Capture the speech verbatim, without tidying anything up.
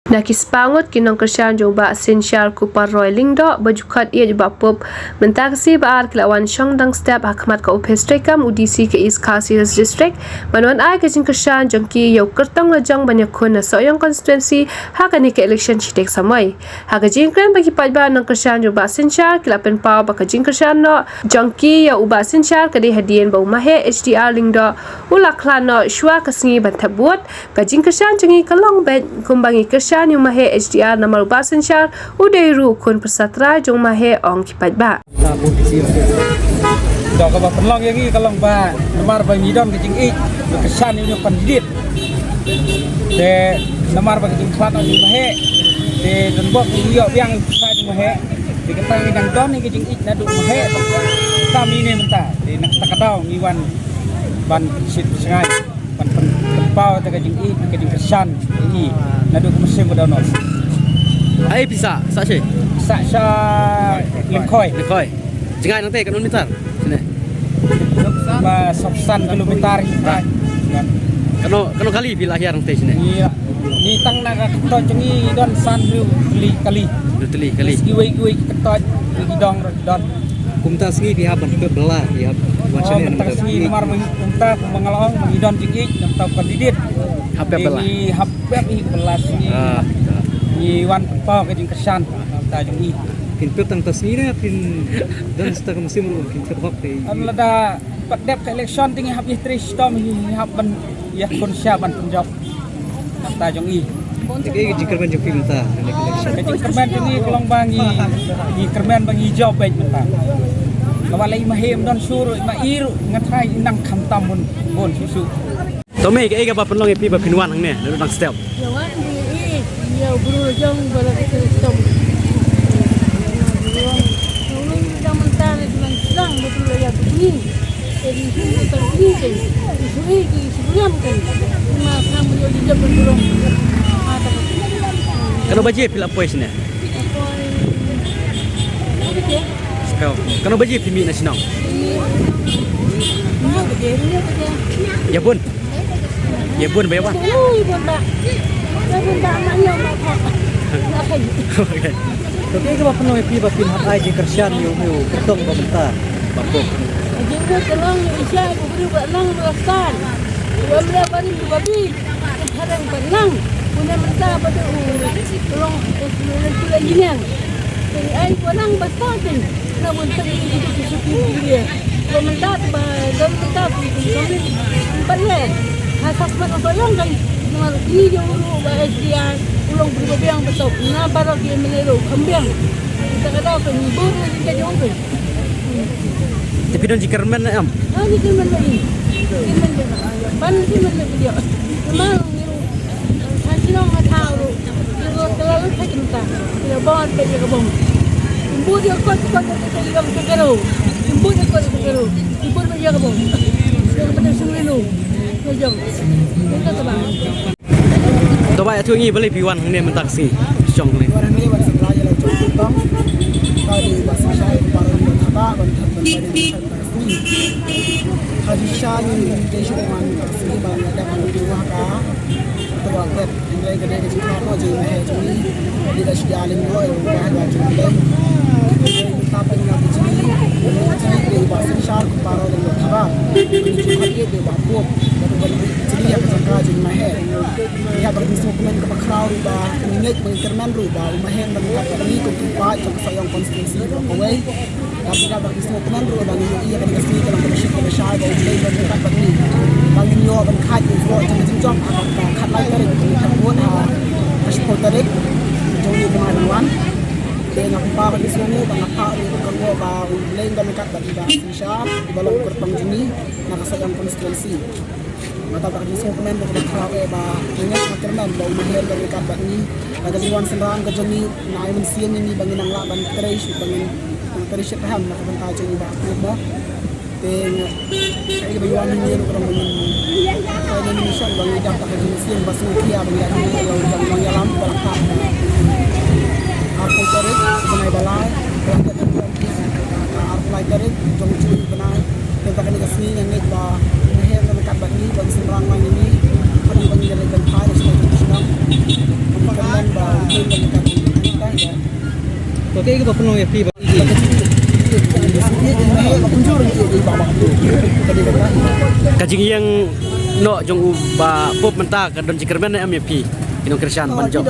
Na ki spah ngut ki nongkyrshan jong u Bah Synshar Kupar Roy Lyngdoh ba ju khot ïeit u Bah Pope mynta ka sngi Ba-ar ki la wan shong dang step ha khmat ka ophis treikam u D C ka East Khasi Hills District ban wan ai ka jingkyrshan jong ki ïa u kyrtong lajong ban ïakhun na Sohiong Constituency ha kane ka election shitek samoi. Ha ka jingkren bad ki paidbah, nongkyrshan jong u Bah Synshar ki la pynpaw ba ka jingkyrshan noh jong ki ïa u Bah Synshar ka dei hadien ba u Maheh H D R Lyngdoh u la khlad noh shuwa ka sngi ban thep vote. Ka jingkyrshan jong ngi ka long beit kumba ngi kyrshan ïa u Maheh H D R namar u Bah Synshar u dei ruh u khun pyrsad trai jong u Maheh, ong ki paidbah. Dok kaba pynlong ïa ngi ka long ba namar ba ngi don ka jingïeit ba kyrshan ïa u candidate. Te namar ba ka jingkhlad ïa u Maheh te don bok ngi ïoh biang ïa u Maheh. Te kata ngi dang don ïa ka jingïeit naduh u Maheh. Tam ïa ne mynta te na kata ka daw ngi wan ban shit shngai ban pyn- pynpaw ïa ka jingïeit ka jingkyrshan ïa ngi naduh ka mynsiem ba dohnud. Ai pisa sa shi. Sa sha Lyngkhoi. Lyngkhoi. Jngai nangte katno meter? Sini. Ba sawphew san kilometer. Katno katno kali phi la hiar nangte sini? Ngi ngi tang na ka kyntoit jong ngi don san hynriew tylli kali. Hynriew tylli kali. Kiwei kiwei ki kyntoit ki dong ruh ki don. Kumta sngi phi hap ban pep bylla phi hap. Wan sini mynta ka sngi namar mynta kumba nga la ong ngi don jingïeit namar ka didit. Hap pep bylla. Ngi hap pep hi bylla sngi. Ngi wan pynpaw ka jingkyrshan mynta jong ngi. Phin pep tang ta sngi ne phin don sa ka mynsiem ruh phin pep hok te. Lada pat dep ka election te ngi hap ïatrei shitom hi, ngi hap ban ïakhun sha ban pynjop. Mynta jong i. Te ka jingkyrmen jong phi mynta ha kane ka election? Ka jingkyrmen jong i ka long ba ngi, ngi kyrmen ba ngi jop beit mynta. Kaba la i Maheh ym don shuh ruh, i Ma-i ruh nga tharai i nang khamtam bun bun shuh shuh. To mei, kaei kaba pynlong ïa phi ba phin wan hangne naduh dang step? Ïa wan bad ïa u briew la jong ba la ka shitom. Ïa u briew la jong mynta la dang sdang ba u la ïa bni. Te dang sdang ba u la bni te u shu ri ki shu riam te. Ma kham ïa u jingïap ba u long. Katno baje phi la poi shane? Poi. Katno baje phi mih na shnong? Ïa bun. Ïa bun ba ïa wan. Ïa bun ba. Ïa bun ba ma ïa ma. Okay. To kaei kaba pynlong ïa phi ba phin hap ai jingkyrshan ïa u kyrtong ba mynta? Ba pop. Jingkyrshan ïa u briew ba nang ba stan. Ba mla ba ni ba bi. Hadang ba nang, une mynta ba dei u long, u long engineer. Te ai ba nang ba stad te. Na mynta ngi dei ki shuki ki dia. Ba mynta ba don mynta ba le. Ha sas ba na Sohiong kan. Namar ngi jong u ba S D R u long briew ba biang ba top. Na baroh ki M L A ruh kham biang. Te ka daw ka ngi bor na ngi ka jong ka. Te phi don jingkyrmen ne em? Ha, jingkyrmen ba ngi. Kyrmen ba ngi. Ban jingkyrmen ba ngi. Namar ngi ruh. Ha shnong ha thaw ruh. Ngi ruh te la lut ha jingta. Ngi ruh bor ba ïa ka bom. Ngi bud ïa kot kot ïa ka ïa ka kero. Ngi bud ïa kot ïa ka kero. Ngi bud ba ïa ka bom. Ïa ka bom shu ngi ruh. Ngi jong. Ngi ta ta ba. To ba ïathuh ngi balei phi wan hangne mynta ka sngi. Shong hangne. Wan hangne wan sebelah ïa la jong kyrtong. Ka dei ba sa shai ba ron ba thaba ban thab ban ba dei ba sa sngi. Ka dei sha ngi dei shu wan ka sngi ba ngi dap ngi dei wah ka. To ba pet ngi dei ka dei ka jingkha to jing ma he jong ngi. Dei ka shia ling ko ïa ba ha jong ngi. Ngi ta pynlong ka jingkha dei ba sa shai ba ron ba thaba. Ngi jingkha dei ba pop. Ba to ba ngi jingkha jing ma he. Ïa ba ka jingsngewkmen kaba khraw ruh ba ngi ngeit ba ngi kyrmen ruh ba u Maheh un don ryngkat bad ngi kum u paid jong ka Sohiong constituency ba kawei. Ïa ba ka jingsngewkmen ruh ba ngi ïohi ïa kane ka sngi ka long kaba shit kaba shai ba U Blei un don ryngkat bad ngi. Ba ngin ïoh ban khait ïa u vote jong ka jingjop ha ka khatlai tarik jong ka vote ha ka shiphew tarik jong une u bnai ban wan. Te nga pynpaw ka jingsngewnguh ba nga phah ruh ka nguh ba U Blei un don ryngkat bad ngi ba Synshar uba long u kyrtong jong ngi na ka Sohiong constituency. Nga tap da ka jingsngewkmen ba ka khraw eh ba nga ngeit nga kyrmen ba u Maheh un don ryngkat bad ngi. Ba ka jingwan synran ka jong ngi na ai mynsiem ïa ngi ba ngin nang lah ban trei shuh ba ngin nang trei shitrhem na ka bynta jong ngi ba ha khlieh mo. Te nga kaei ba ngi wan hangne ruh ka long ba ngin ai nomination ba ngi dap da ka jingsngewsih ba sngewkhia ba ngi dap da ka jingïalam ba la kham. Arphew tarik bnai ba lai ba la dep arphew lai tarik jong u bnai. Te da kane ka sngi nga ngeit ba u Maheh un don ryngkat bad ngi, ba un synran lang ïa ngi. Hadien ba ngin ïaleit ban phai na shnong shnong. Nga kyrmen ba Ka jingïeng noh jong u Bah Pope mynta ka don jingkyrmen ne em ïa phi ki nongkyrshan ban jop?